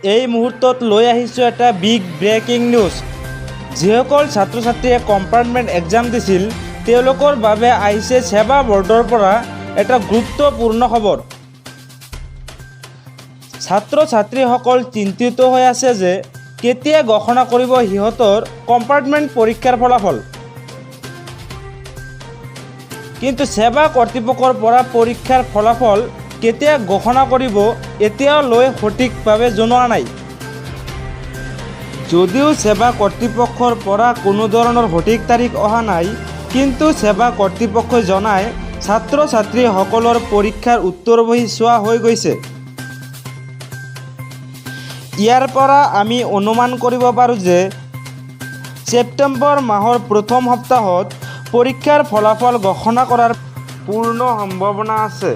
এই মুহূৰ্তত লৈ আহিছোঁ এটা বিগ ব্ৰেকিং নিউজ। যিসকল ছাত্ৰ ছাত্ৰীয়ে কম্পাৰ্টমেণ্ট এক্সাম দিছিল, তেওঁলোকৰ বাবে আহিছে ছেবা বৰ্ডৰ পৰা এটা গুৰুত্বপূৰ্ণ খবৰ। ছাত্ৰ ছাত্ৰীসকল চিন্তিত হৈ আছে যে কেতিয়া ঘোষণা কৰিব সিহঁতৰ কম্পাৰ্টমেণ্ট পৰীক্ষাৰ ফলাফল। কিন্তু ছেবা কৰ্তৃপক্ষৰ পৰা পৰীক্ষাৰ ফলাফল কেতিয়া ঘোষণা কৰিব, এতিয়ালৈ সঠিকভাৱে জনোৱা নাই। যদিও ছেবা কৰ্তৃপক্ষৰ পৰা কোনো ধৰণৰ সঠিক তাৰিখ অহা নাই, কিন্তু ছেবা কৰ্তৃপক্ষই জনায়, ছাত্ৰ ছাত্ৰীসকলৰ পৰীক্ষাৰ উত্তৰ বহী চোৱা হৈ গৈছে। ইয়াৰ পৰা আমি অনুমান কৰিব পাৰোঁ যে ছেপ্টেম্বৰ মাহৰ প্ৰথম সপ্তাহত পৰীক্ষাৰ ফলাফল ঘোষণা কৰাৰ পূৰ্ণ সম্ভাৱনা আছে।